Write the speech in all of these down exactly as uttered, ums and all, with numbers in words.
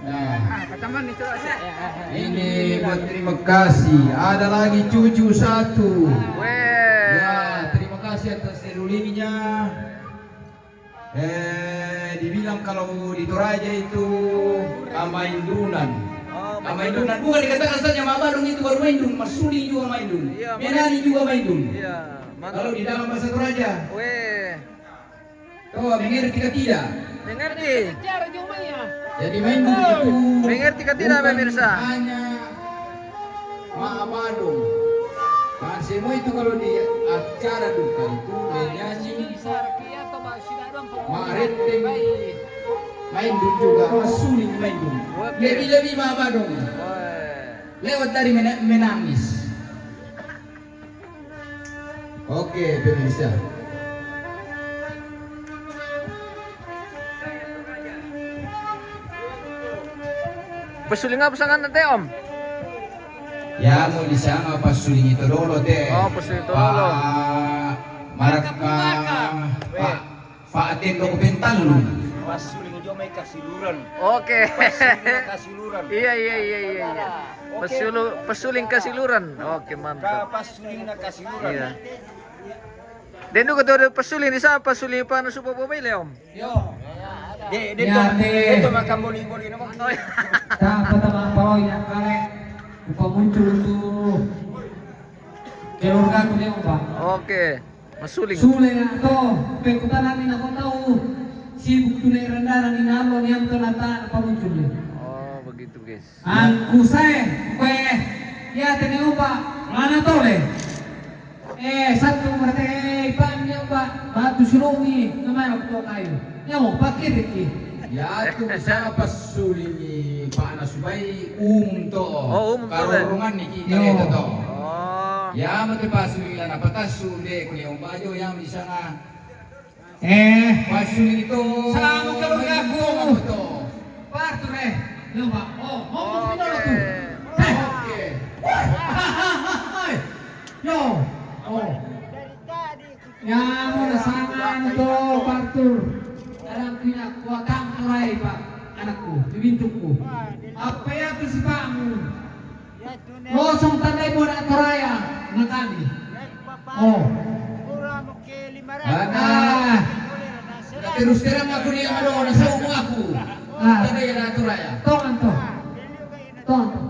Nah, ini buat terima kasih. Ada lagi cucu satu. Weh. Ya, terima kasih atas seruling-nya. Eh, dibilang kalau di Toraja itu kamaindunan. Oh, kamaindunan. Bukan dikatakan saja Mak Badong itu baru maindun, Masuli juga maindun. Iya, Menani juga maindun. Iya, mantap. Kalau di dalam bahasa Toraja. Weh. Kau mengerti ke tidak? Mengerti. Jadi maindun itu mengerti ke tidak, pemirsa? Hanya Mak Badong. Nah, semua itu kalau di acara duka itu menyanyi Mak Renteng, maindun juga, Masuli maindun. Lebih-lebih Mak Badong. Lewat dari mena- menangis. Oke, pemirsa. Pesuling apa sangan te, Om? Ya, mau di sana pesuling itu dulu te. Oh, pesuling itu dulu. Pak Maraka. Pak, Pak Tendo Bentalun. Pesuling jo mai Kasiluran. Oke. Pesuling Kasiluran. Iya, iya, iya, iya, iya. Oke. Pesulu, pesuling Kasiluran. Oke, mantap. Pesuling Kasiluran. Iya. Den duka tu ada pesuling di sana, pesuling panas supa bobai le, Om. Yo. De, de, ya, tu, de, de tu makan boli-boli nama. Oh, iya. Tak apa, tak apa, oh, ya, kare. Upa muncul tu. Keluarga aku dia, Pak. Oke. Masuling. Sule na to, pekutana ni na kota u. Sibuk tu na irandara ni na alo ni am to na ta na pamuncul le. Oh, begitu, guys. Angku sae, kue, ya tene upa, mana tole. Eh, satu merte, eh, ipa ni upa, batu sirumi, namanya aku to kayu. Nyawa, pakai deki. Ya, tu bisa pasuling ni Pak Nasubai umum to. Oh, umum to, be. Karorungan ni kita. Yo. Itu to. Oh. Ya, mete pasuling la napatasu de kuni umbajo yang di sana. Eh. Pasuling itu. Salamu keluarga ku. Apa to? Partu, eh. Yo, Pak. Oh, ngomong. Oke. Pindah tu. Eh. Oke. Yo. Oh. Nyamona sanga anu to, Partur. Anak punya kuatang turai, Pak. Anakku, bibintuku. Apa ya tu si Pakmu? Losong tandai boda toraya, na kami. Oh. Anak. Ah. Terus terang aku ni yang ada, na saumu aku. Ah. Tandai na toraya. Tongan to. Tongan to.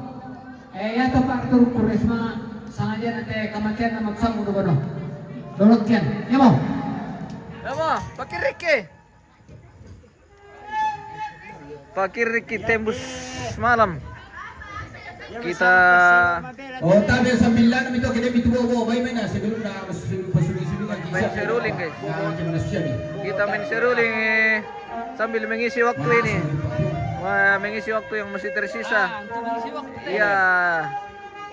Eh, ya to, Pak Artur, Kurisma, sengaja nanti kamakian nama samu do bono. Dolok kian. Ya mo. Ya mo, Pak Riki. Pak Riki tembus malam. Kita. Oh, tabe sambilan itu kita bitu bobo, baik mana sebelum dah pasuling-suling lagi. Main seruling, guys. Nah, macam mana sih ni? Kita main seruling, eh. Sambil mengisi waktu ini. Wah, mengisi waktu yang masih tersisa. Ah, untuk mengisi waktu. Iya.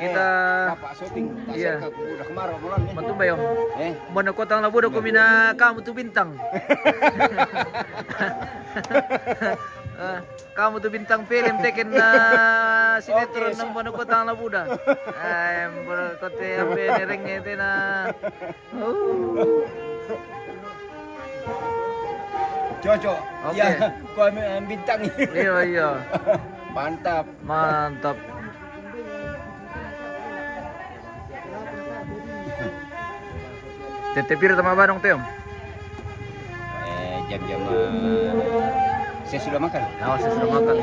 Kita Bapak syuting, iya. Udah kemarau bulan nih. Matumba, Om. Eh? Mana kotang labu dah kumina kamu tu bintang. Eh, kamu tu bintang film teken na sinetron. Oke, nang mana kotang labu dah. Eh, kote apa ni reng itu na. Oh. Cocok. Oke. Ya, kau ambil, eh, bintang. Iya, iya. Mantap. Mantap. Tete pira tama badong teom? Eh, jam-jam, eh, saya sudah makan. Oh, saya sudah makan.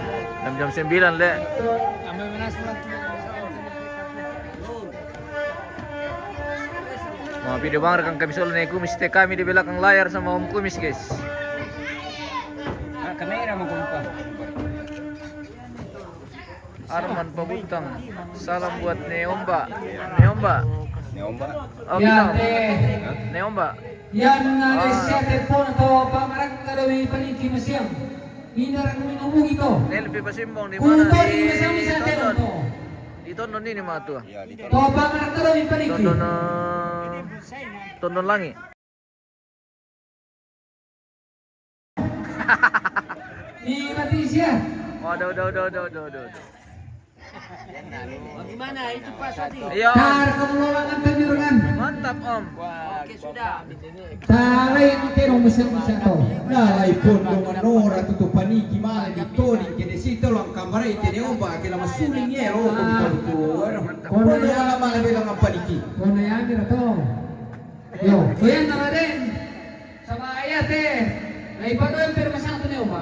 Jam-jam sembilan, le. Mau video bang rekan kami solo naik kumis te kami di belakang layar sama Om Kumis, guys. Ah, kamera mau kompak. Arman Pabutang, salam buat Neomba. Neomba. Neomba. Oh, ya, kita. Neomba. Yan na, ah, siya telepon to pamarak ka daw ipaniki masiyam. Minara kami nabugi to. Nelpi Pasimbong di mana? Di Tondon. Di Tondon ini mah tuh. Ya, di Tondon. To pamarak ka daw ipaniki. Tondon, eh, Tondon Langit. Ni mati siya. Waduh, waduh, waduh, waduh, waduh, waduh. Bagaimana itu, Pak Soti? Iya, Om. Tar kamu lolangan tanjurangan. Mantap, Om. Oke, sudah. Tarai ni terong mesin bisa to. Nalai pondong anora tu paniki mala di toni kene sito lang kambarai tene omba ke lama suling ye lo ko di kabutu. Pondong ala mala belang paniki. Kona yami rato. Yo, kuyan na den. Sama ayate. Lai pado emper masang tu ne omba.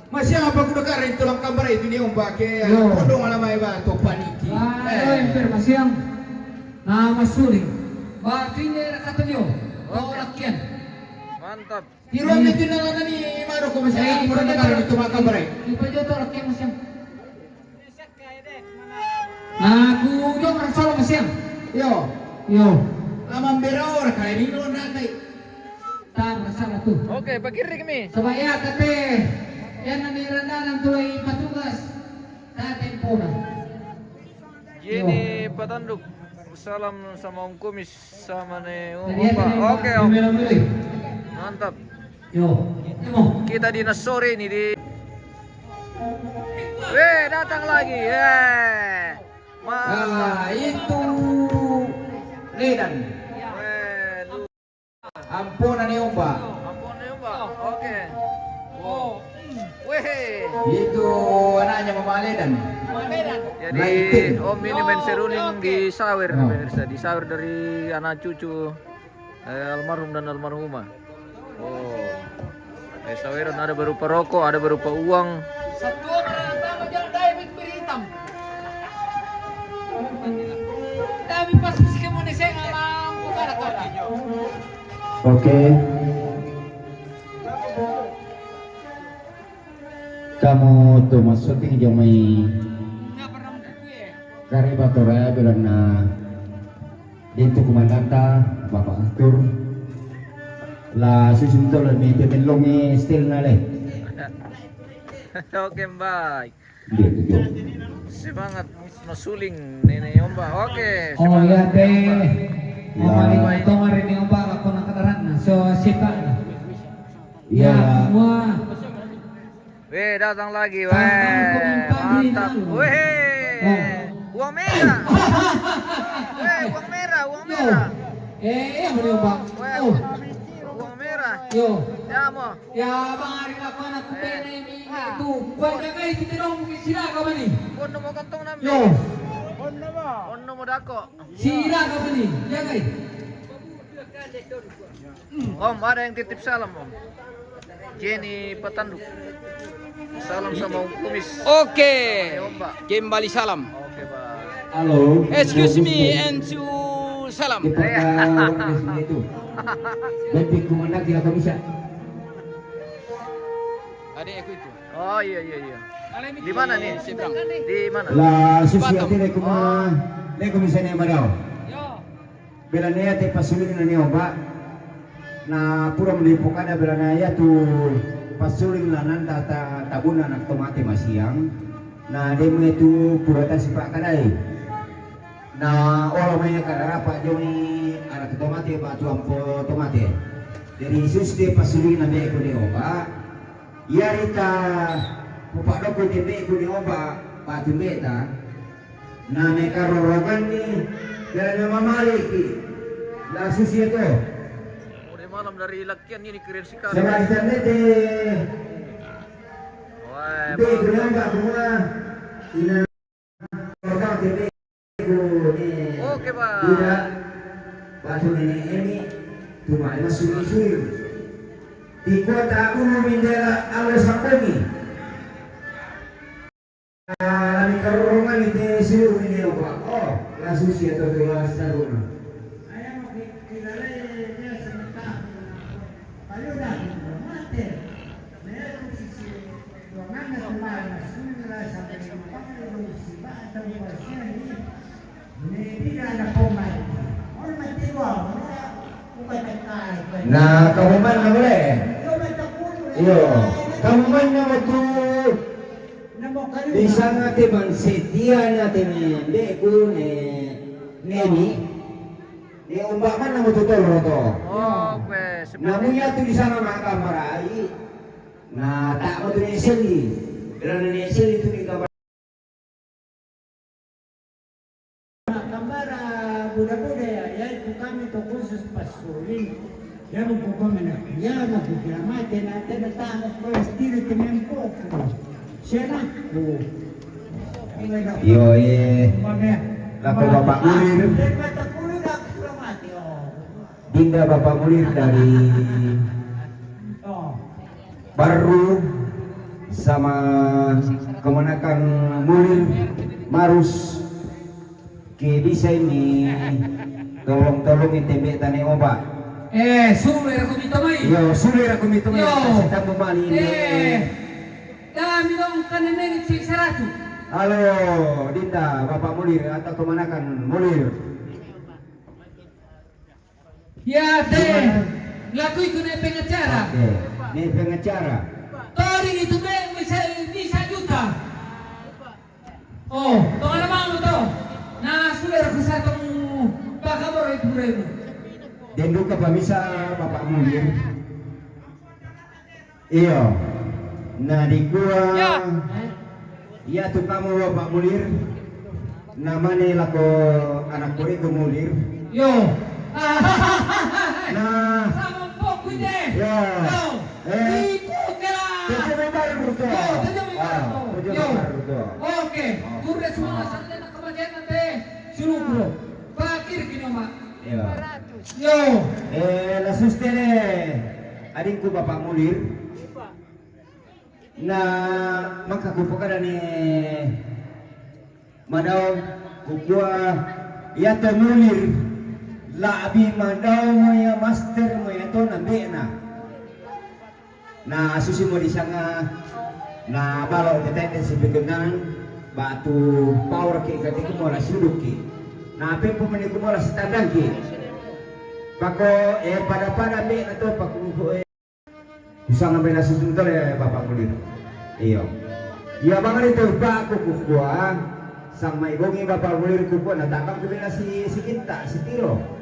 Masiang apa kuda karen tulang kambarai tu ne omba ke. Yo. Pondong ala mai ba to paniki. Ah, yo, emper masiang. Na masuling. Ba tinge rakata yo. Oh, lakian. Mantap. Tiruan itu nalana ni maro ko masiang. Pondong karen itu makan barai. Ipa jo to lakian masiang. Aku jong orang solo masiang. Yo. Yo. Lama beraor kali ni lo nakai. Tam salah tu. Oke, pakirik mi. Sebaya kate. Yang nani randanan tulai patugas. Tate pona. Jenny Patanduk. Salam sama Om Kumis sama ne Om Opa. Oke, Om. Mantap. Yo, emo. Kita di Nasore ini di. Weh, datang lagi. Eh. Mantap. Ah, itu Ledan. Weh, lu. Ampona ne omba. Ampona ne omba. Oke. Oh. Weh. Itu anaknya Mama Ledan. Jadi, Om ini main seruling di sawer, pemirsa. Di sawer dari anak cucu. Eh, almarhum dan almarhumah. Oh. Eh, saweran ada berupa rokok, ada berupa uang. Satu orang tambah jam dai bit hitam. Dami pas meski mau neseng alam bukan atau. Oke. Kamu tu masuk ni jomai. Kari batora bilang na. Dentro komandanta, Bapak Arthur. La susunto la mi te melongi stil na le. Oke, baik. Dia tu. Semangat masuling Nene Omba. Oke, oh, semangat iya, Nene Omba. Mamaling tongar ini Omba, lakon angkadaran. So, siapa? Iya. Wah. Weh, datang lagi. Weh, mantap. Weh. Uang merah. Weh, uang merah, uang merah. Eh, yang mana, Bang? Weh, uang merah. Yo. Ya, mo. Ya, Bang, hari apa anak kupena ini itu. Buat jaga itu terong, sila kau ni. Kono mo kantong nami. Yo. Kono mo dako. Sila kau ni, jaga. Om, ada yang titip salam, Om. Jenny Patanduk. Salam sama Om Kumis. Oke. Om, Pak. Kembali salam. Oke, Pak. Halo. Excuse me and you salam. Kita ke itu. Betik kumandaki atau bisa? Adikku itu. Oh, iya, iya, iya. Di mana nih? Seberang. Di mana? La susi ati le kuma, le kuma sene marau. Bela nea te pasuling na neo ba. Na pura muli pokada bela na ya tu pasuling la nanta ta tabuna na tomate masiang. Na demu tu pura ta sipa kadai. Na olo mai kararapa jomi anak tomate ba tu ampo tomate. Jadi sus de pasuling na neo ko neo ba. Yari ta pupadoko tembe ku ni omba patu meta. Na me karorogan ni dala na mamaliki. La susi to. Udah malam dari lakian ini keren sekali. Sama internet de. Wah, be ku ni omba kuma. Ina Oke, Pak. Ida, batu nenek ini, cuma lima suri-suri. Di kota Ulu Mindela, Alo Sampungi. Kami karurungan di T S U ini, Pak. Oh, la susi atau tulas taruna. Na kamu man na mule. Iyo. Kamu man na matu. Di sana te man setia na te me be ku ne neni. Ni omba man na matu tolo to. Oh, kue seperti. Namu ya tu di sana maka marai. Na tak matu ni seli. Kerana ni seli tu ni kabar. Pasuli. Ya no puedo menos. Ya no puedo mate na tena tano por estilo que me empoco. Sena. Yo, eh, la ko Bapak Mulir. Dinda Bapak Mulir dari Barru sama kemenakan Mulir Marus. Ke bisa ini tolong-tolong tembe tane oba. Eh, sumera ko mito mai. Yo, sumera ko mito mai. Yo. Kasi tambo mali ini. Eh, kami dong kan ini si saratu. Halo, Dinda, Bapak Mulir atau kemanakan Mulir? Ya, te. Laku itu ne pengacara. Oke, ne pengacara. Tori itu be bisa bisa juta. Oh, tong ada mau to. Na sudah aku satu pakabor itu beremu. Denduka pamisa Bapak Mulir. Iyo. Na dikua. Ya. Iya tu kamu Bapak Mulir. Namane lako anak koriku Mulir. Yo. Nah. Sama pokoknya. Ya. Yo. Eh. Iku kela. Tujuh member betul. Yo, tujuh member. Ah, tujuh member betul. Oke. Kurde semua sarjana kemajian nanti. Suruh bro. Pakir kini, Mak. Iya. Yo. Eh, la suste ne. Adingku Bapak Mulir. Na maka kupokada ne madao kukua ya to Mulir. Labi madao mo ya master mo ya to nambe na. Na susi mo di sanga na balo tetete si pegengan batu power ki katiku mo la suduk ki. Na pempo meniku mo la sitandang ki. Pako eh pada-pada be na to paku eh. Usang ambe na susu tole Bapak Mulir. Iyo. Iya bang ari to Bapak kukua. Sang mai bongi Bapak Mulir kukua na tabang kube na si si kita si tiro.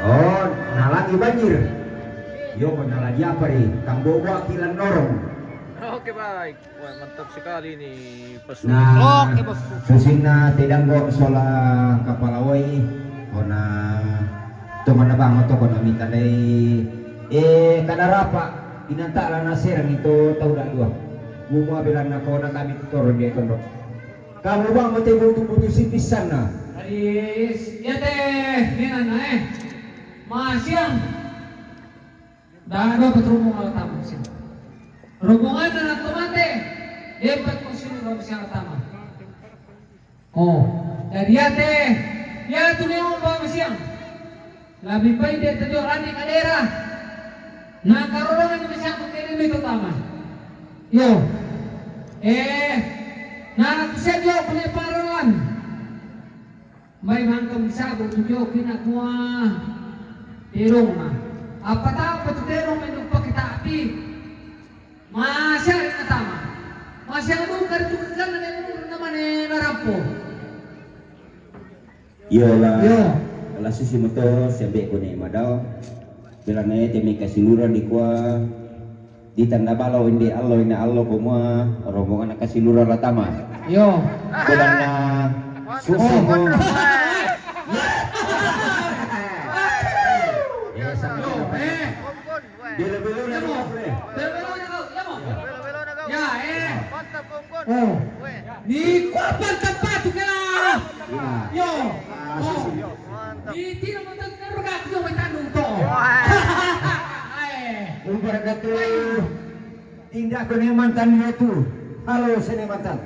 Oh, nalangi banjir. Yo ko nalagi apa ri? Tambo buat kilan norong. Oke, baik. Wah, mantap sekali ini, Pak Suri. Nah, oke, Bos. Susinna tedanggo sola kapala wai, ona to mana bang to kona mita dai. Eh, kada rapa, inanta lana serang itu tahu dak dua. Gumua belana kona kami toro dia tondo. Kamu bang mate butu-butu sitis sana. Tadi, ya teh, ini nana eh. Masiang. Dado pat rombongan la tama masiang. Rombongan na tomate, depat ko sini rombongan la tama. Oh, jadi ate, ya tu ne omba masiang. Labi pai de tejo rani kadera. Na karorongan masiang ko kene mi to tama. Yo. Eh, na kusejo kune parolan. Mai mangka misabu tu jo kina kua terong ma. Apa tau pa tu terong mai dupa kita api. Masih ada kata ma. Masih ada bukan tu kekal na dulu nama ne narampo. Yo la. Yo. La susi moto sembe kone madao. Bela ne temi kasinuran di kua. Di tanda balo inde allo inde allo kumua rombongan kasi lura la tama. Yo. Belana susu ko. Eh, sama. Yo, eh. Belo-belo na mo. Belo-belo na mo. Ya, eh. Oh. Ni kuapan tempat tu kela. Ya. Yo. Ah, susu. Di tino mo tang karuga ko mai tanu to. Wah. Eh. Umpara katu tindak ko ne mantan dia tu. Halo sene mantan.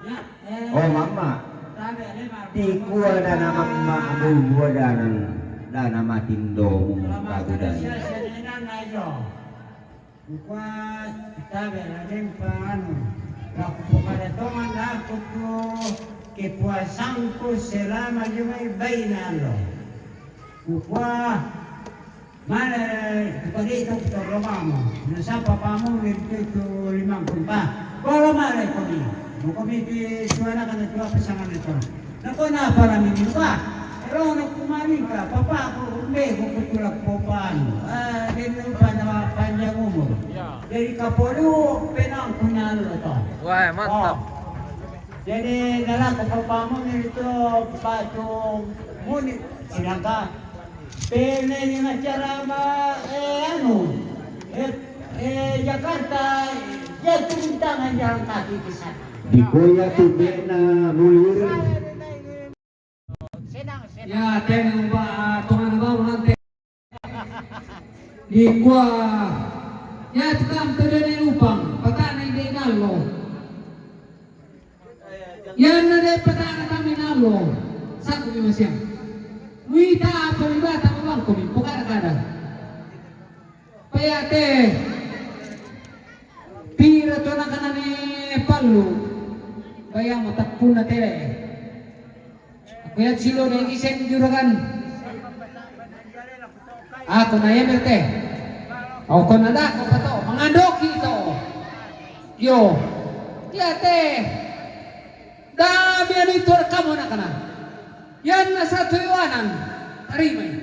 Ya, eh. Oh mama. Tabe le ma. Di kua dana mama bulu dana dana matindo. Mama bagu dana. Sia sene nana jo. Kukua tabe la dempa anu, la kupokada tongan la kutu kepuasangku selama jumai baina lo. Kukua mana kupade itu kutu romamo, na sapa pamu itu itu limang kumpa. Kolo mare komi, komi itu suana kana tua pasangan itu. Nakona para mimi ba. Ero na kumari ka papa ko umbe ko kutula popan. Ah, dia lupa nama panjang umur. Jadi kapolu penang punya lo to. Wah, mantap. Oh. Jadi dalam kepapamuni itu batu muni, sedangkan pene dengan cara ba, eh, anu, eh, eh, Jakarta, jatuh rintangan jalan kaki ke sana. Di koya tu bena mulir. Ya, tena ba, ah, tungan ba nanti. Di kua, ya tukang tede ne lupang, patana inde nalo. Yanna de patana kami nalo, saku mi masiang. Muita apa mi bata mabangko mi, pokada-kada. Payate, pira tona kanane pallu, bayamo tappuna tele. Aku ya silo de isen juragan. Aku na ya berte. Aku na dako pato, mangandoki to. Yo, ya te. Da biar itu kamu nak kena. Yan na satu iwanan, tarimai.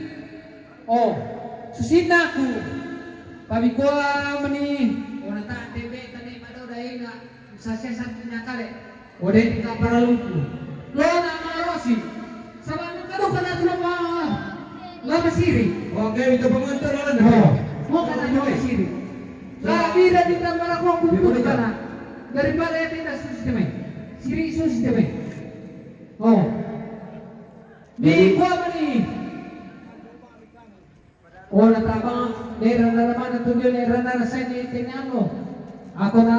Oh, susinna aku. Pabikua meni, ona ta tebe tane mado daina, sasesa tinya kale. Ode ka paralluku. Lona malosi. Sabana kadu kana tu lama, lama siri. Oke, itu pengantar lawan. Oh, mau kana lama siri. Lah, bira di tambah aku kumpul kana. Daripada ya tidak susi temai. Siri susi temai. Oh. Di kua mani. Ona taba, nera nara mana tu nera nara sene tenano. Ako na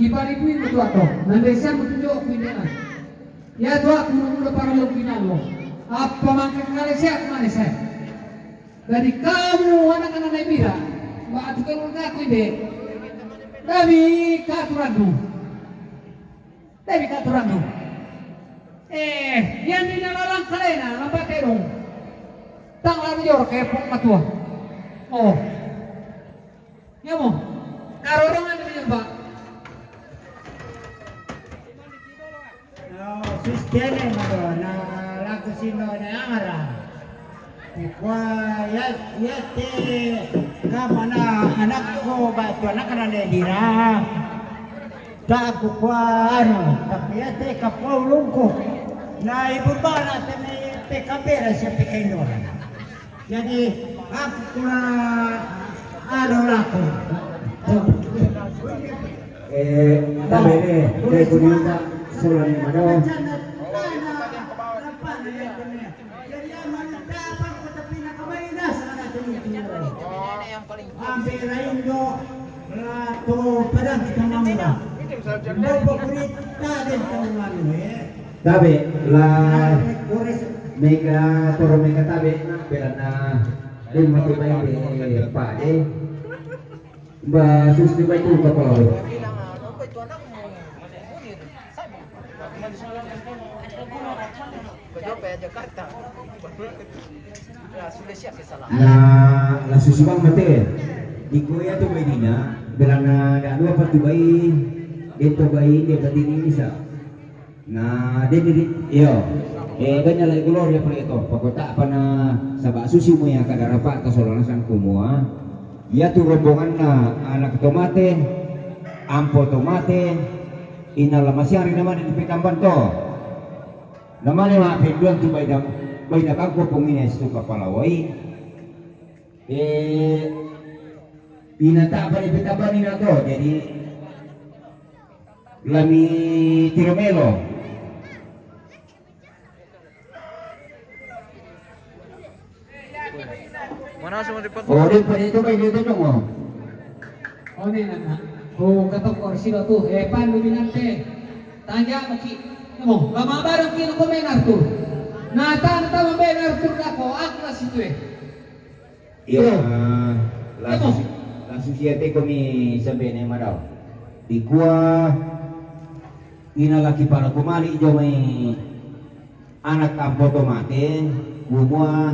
kipari kui mutu ato, nande siamu tu jo kui nena. Ya tu aku na muda para lo kui nalo. Apa mangka kale sehat mana sehat. Dari kamu anak-anak naibira, ba tu kalau aku ide. Dari katuranmu. Dari katuranmu. Eh, yang di nalalang kalena, lambat terong. Tang lalu jor kepok matua. Oh. Ya mo. Karorongan ini, Pak. No, sus tiene, mano, na laku sino na angara. Kua ya, ya te kamana anakku ba tu anak na dira. Tak aku kua anu, tapi ya te kapau lungku. Na ibu bana te me te kabera siapa kendor. Jadi aku kua anu laku. Eh, tabe ne, de kuninga sola ni mado. Jadi amanna dapat ko tapi na kabaina sana tu. Ambil lain do, la to padang kita mamura. Bobo kurita den tau lalu, eh. Tabe la mega toro mega tabe na belana den mati bai de pa de. Ba sus di bai tu kapala. Na la susi bang mate. Di koya tu bai dina belana da dua patu bai. Dento bai de tadi ni bisa. Na, de, de, de, iyo. Eh, ganya lai gloria pale to. Pakota pana saba susi mo ya kada rapa ta solana sang kumua. Ya tu rombonganna anak to mate, ampo to mate, ina la masiari namane di pekamban to. Namane ma penduan tu baida, baida kangko pongine stu kapala wai. Eh, ina ta pale pekamban ina to. Jadi lami tiro melo. Mana semua cepat? Oh, dia pada itu main dia tengok. Oh, ni nak. Oh, kata kursi lo tu. Eh, pan dominante. Tanya maki. Mo, lama barang kino ko main Arthur. Nata nata main Arthur dako, aku lah situ eh. Iya, la susi, la susi ate komi sabene madao. Dikua ina laki para kumali jo mai anak ampoto mate, kumua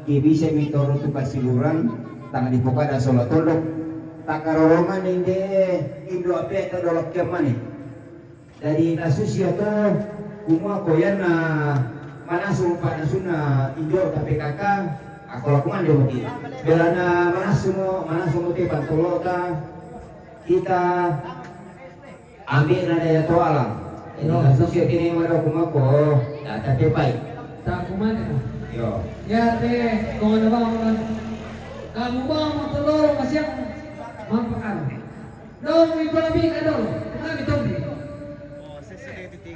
ke bisa mi toro tu kasiluran, tanga dipokada sola tondok, takarorongan inde indo ape todolok kemani. Jadi nasusi ato kumua koyanna manasu panasunna injo ta P K K, ako lakumande moti. Belana manasu mo, manasu moti pantolota, kita ambil na daya toala. Yo. Langsung siap ini mana aku mako. Ya, tapi baik. Tak kumane. Yo. Ya, te, kau ada bang, kamu bang, mau telur, masih yang mampakaro. Dong, mi pala mi ka dong. Kami tombi.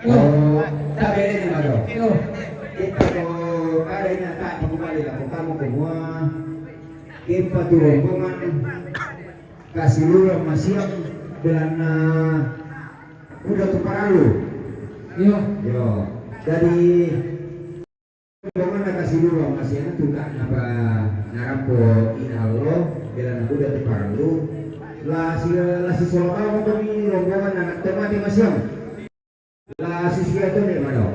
Yo. Oh, tak beda ni, Mado. Yo. Kita ko kada ina tak kembali lah, kamu semua. Kita tu rombongan. Kasi lura masiang belana kuda tu paralu. Iyo. Iyo. Jadi, bagaimana kasi lura masiang tu tak napa narampo ina lo belana kuda tu paralu. La si, la si sola bawa kami rombongan anak tomate masiang. La susia tu ni mano.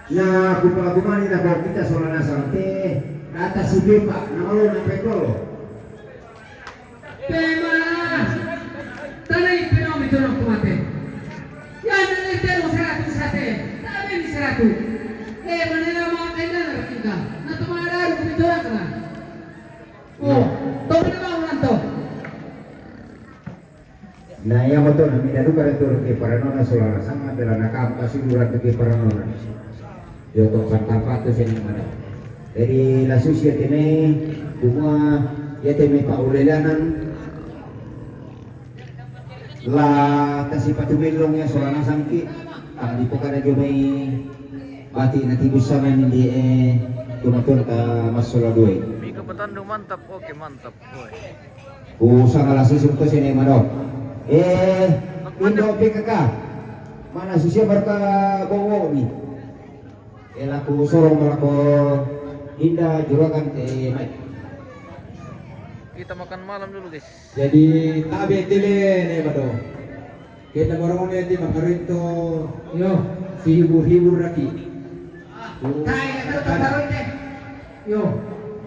Na kupala kumani na ko kita sola nasang te, data si Pepa, na malo na pekolo. Pema! Tanai penomi tonong kumate. Yan na ni tero saratu sate, tabe ni saratu. Eh, manera mo kainan na rakinka. Na tumara ru kumi tonong na. Oh, tonong na ba ulanto. Na iya mo to, na mina duka re to ke paranona sola na sanga bela na kam kasi duran to ke paranona. Yo to pantampa to sini mana. Jadi lasu sia tene kuma ya teme pa ulelanan la kasi patu belong ya sola na sangki. Ang di pokana jomai bati na tibu sana ni di eh tumatun ka masola due. Mika patandung mantap, oke mantap. Boy. Usang ala susu ko sini mano. Eh, Indo P K K. Mana susia barka bowo ni. Ela ku sorong malako inda juragan te mai. Kita makan malam dulu, guys. Jadi tabe tele ne mado. Kita morong ne ti makarinto. Yo. Si hibur-hibur raki. Tai na taruh taruh te. Yo.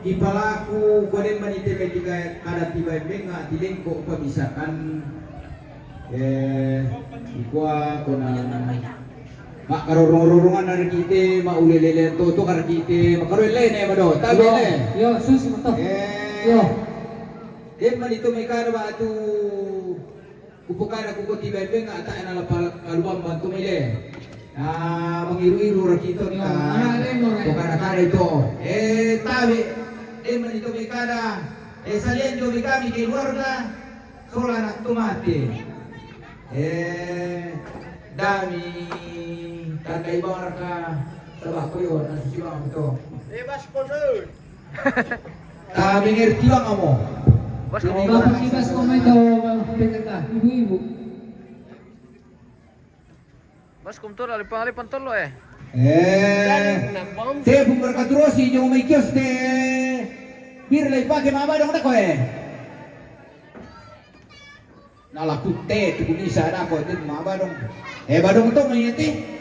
Ipalaku kone manite metika kada tiba benga tilengko pamisakan. Eh, ikua kona makarorong-rorongan na rakite, maulelele to to karakite, makarole ne mado, tabe ne. Yo, susi mato. Eh. Yo. Dem manito mekana ba tu. Kupokana kuko tiba benga ata na lapal kalubang bantu mele. Ah, mangiru-iru rakito ni. Yo, ah, le mo, le. Pokana kada ito. Eh, tabe. Dem manito mekana. Eh, salian jo kami keluarga. Sola anak tu mati. Eh, dami tanda ibaraka sabab ko yo na susi bang to. Bebas pondok. Kami ngerti bang amo. Bos ko. Bapak kita semua itu P K K, ibu-ibu. Bos kumtur ali pang ali pantolo eh. Eh. Te bukan katurosi jo mai kios te. Bir lai pake mama dong dako eh. Nala kutte tu bisa ada ko tin ma badong. Eh, badong to mai ti.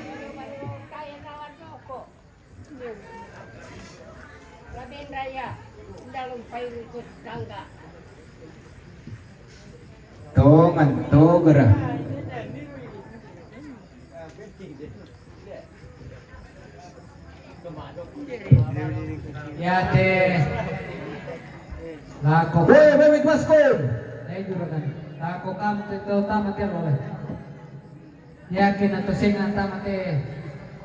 Tongan to gara. Ya te. Lako. Weh, weh, weh, baskom. Dai juragan. Lako kam te to tama te lo. Ya ke na to senga tama te.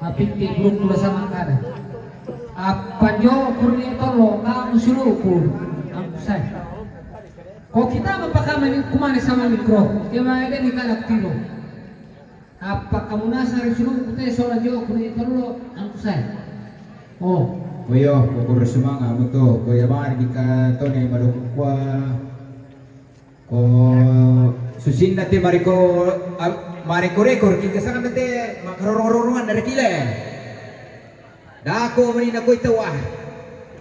Mapiti burung kula sama kada. Apa jo kurni to lo kamu suluku. Aku sai. Ko kita mapakame ni kumane sama mikro. Kema ede ni kada tiro. Apa kamu nasa ri suluku te sola jo kuni tolo angkusai. Oh. Koyo, ko kuru sumanga muto, koyo bari ka tone madokwa. Ko susinna te mariko, ah, mariko rekor kita sangan te makarorong-rorongan dari kile. Dako mani na koy tawa.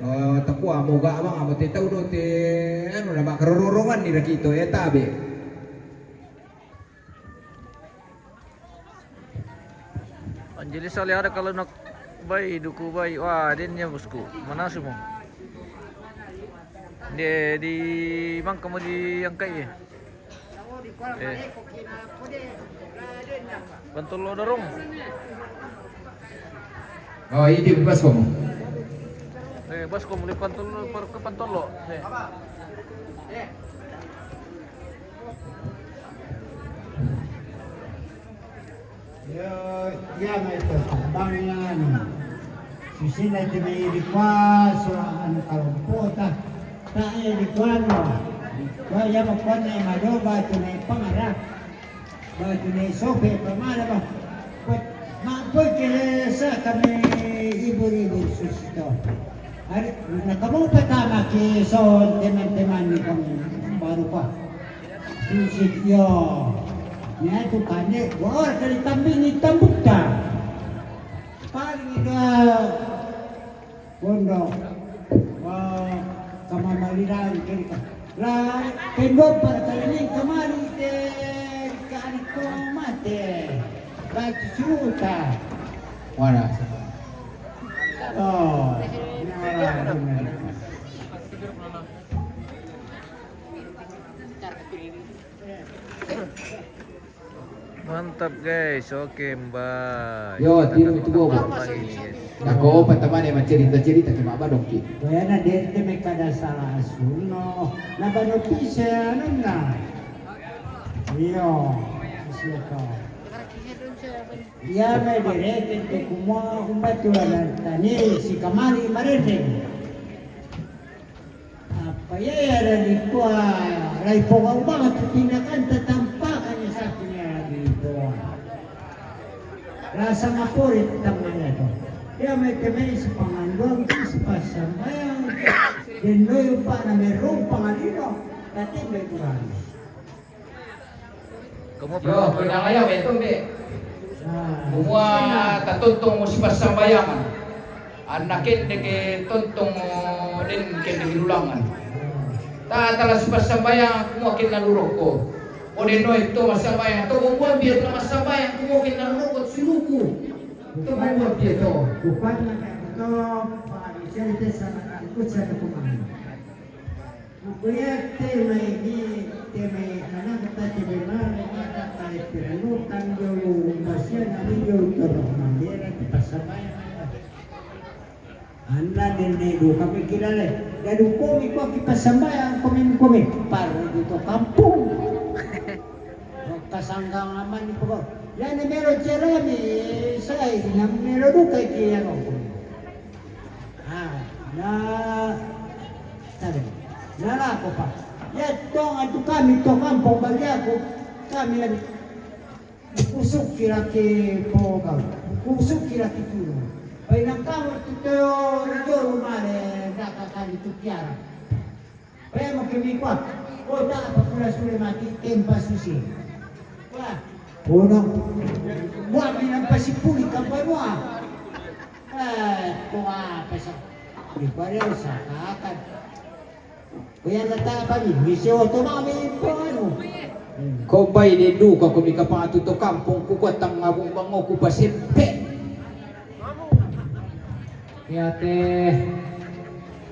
Oh, takwa mo ga abang amo te tau do te anu na makarorong-rorongan ni rakito ya tabe. Angelis ali ada kalau nak bai duku bai. Wah, den ya bosku. Mana semua? Dia di mang kamu di angkai ya? Eh. Pantolo darong. Oh, ini bebas kamu. Eh, bos kamu di pantolo, par ke pantolo. Eh. Yo, iya mai to tabangan. Susina te mai di kuaso anu kalompota. Ta e di kuano. Wa iya mo kuanna madoba tu mai pangara. Ba tu mai sope pamala ba. Kuat ma poi ke sa kami ibu-ibu susito. Ari, nakamu pertama ke son teman-teman ni kami baru pa. Susit yo. Ni atu kande, wa ora kali kambing ni tambukta. Paling ida kondo. Wa, kama maliran kiri ka. La, kendo para kalining kamari te, kani ko mate. La, susuta. Wala. Oh, ni wala, ni wala. Mantap guys, oke mbak. Yo, tiru itu bobo. Lagi nih guys. Nah, kau opat teman yang cerita-cerita cuma abah dong ki. Wena dente me kada salah suno. Na bano pise anunna. Iyo. Siapa? Iya me derete te kumua umbatulan tani si kamari marendeng. Apa iya ya dari tua rai pogau banget tindakan tetampakan ya satunya lagi tua. Rasa ngapore tetanganya to. Iya me kemei sepanganduang tu sepasambayang. Dendoi upana merung pangalino. Tati me kurang. Kamu Yo, pinangaya betul be. Semua tatontong mo sipassambayangan. Anna kende ke tontong mo den kende ke lulangan. Ta tala sipassambayangan kumua kenna luroko. O den noi to massambayang to buan biar tala massambayang kumua kenna luroko siluku. To buan biar to. Bukan nak to pagi cerita sama aku sana kumana. Kuya te mai ni te mai anak ta te mai mara mata ta te ranu tang jolo basia na mi jolo to no mandera te pasamaya. Anna nene do kami kira le. Dadu komi ko ki pasamaya komi komi paru di to kampung. Kasanggang aman di pokok. Ya ne melo cerami sai na melo duka ki ya no. Ah, na tabe. Na la ko pa. Ya tong atu kami to kampung bagi aku. Kami lagi kusuk kira ke pogau. Kusuk kira ke turu. Pai na kamu tu to rido rumale daka kali tu kiara. Pemo ke mi kua. Kota apa kula sule mati tempa susi. Wah. Unang buat minang pasipuli kampanua. Eh, tua pesa. Di pare usahakan. Kuya na tapa ni misi oto mami panu. Ko bai de duka ko mika patu to kampung ku kua tanga bung bango ku pasepe. Iya te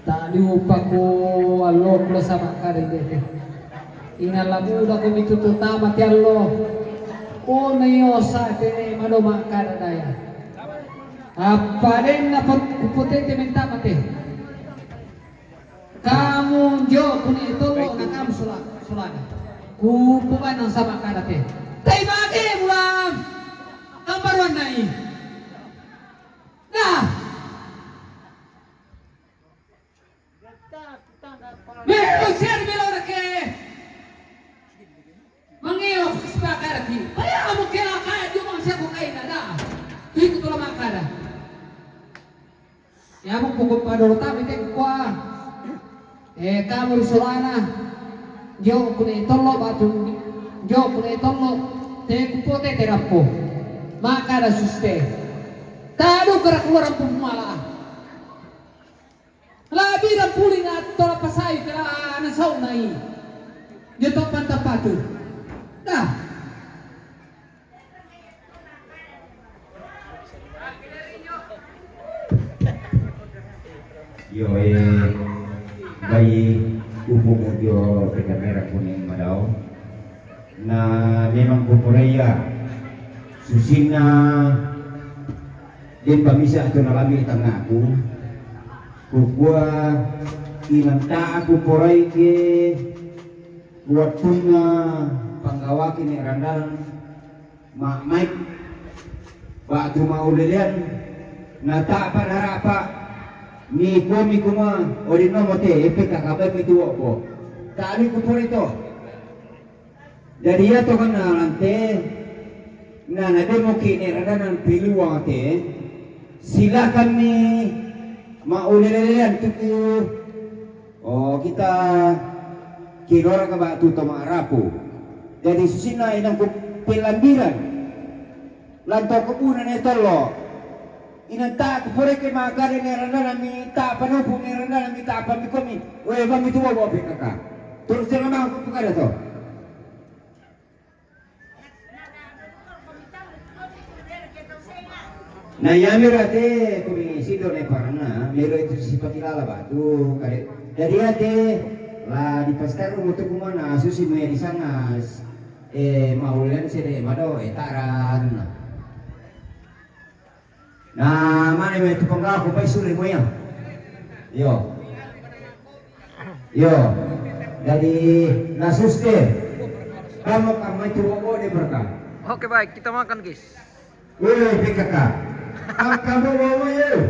ta diupa ku allo kulo sama kari de te. Ina labu da ko mitu to tama te allo. Ko na iyo sa te ne mado makara daya. Apa den na pot kupotete mentama te. Kamu njo kuni tolo na kamu sula sulana. Ku pukan nang sama kada te. Tai bage bulan. Ambaruan nai. Nah. Melo ser melo reke. Mangeo sipakaraki. Paya amo kela kaya jumang siaku kaina da. Tuiku tula makada. Yamo poko padoro tabe te kua. E kamu risolana. Jo kune tollo batu. Jo kune tollo. Te kupote te rappo. Makada suste. Tadu kara keluar pumala. Labi dan puli na tola pasai kala ana sauna i. Dia topan tapatu. Dah. Yo e bai upu mo dio peta mera kuning madao. Na memang kuporaiya susinna den pamisa tu nalami tangaku. Kukua inanta aku porai ke wattunna panggawaki ne randang ma maik Ba'tu ma'ulelean, na ta'pa nara'pa, mi komi kuma, odinno mo te, P K K bai mi tuwo'bo. Ta'li ku pore to. Jadi ya to kan na lante, na na demo ki ne rada nan piluang te, silakan mi ma'ulelean tuku, oh, kita kinora ka ba'tu to ma'rapu. Jadi susinna inang ku pelambiran. Lanto kubuna ne tollo. Inang ta kuporeke makare ne randana mi ta panupu ne randana mi ta pamikomi. We bami tu bobo P K K. Terus jangan mau ku kada to. Na yami rate kumi sido ne parana miro itu si pakilala batu kare. Jadi ate la di paskaru mutu kumana susi me di sana. Eh, maulen sede mado etaran. Na mane me tu panggaku pai sule mo ya. Yo. Yo. Jadi na suste. Kamu kamai tu bobo de berkah. Oke, baik, kita makan, guys. Woi, P K K. Kamu bobo yo.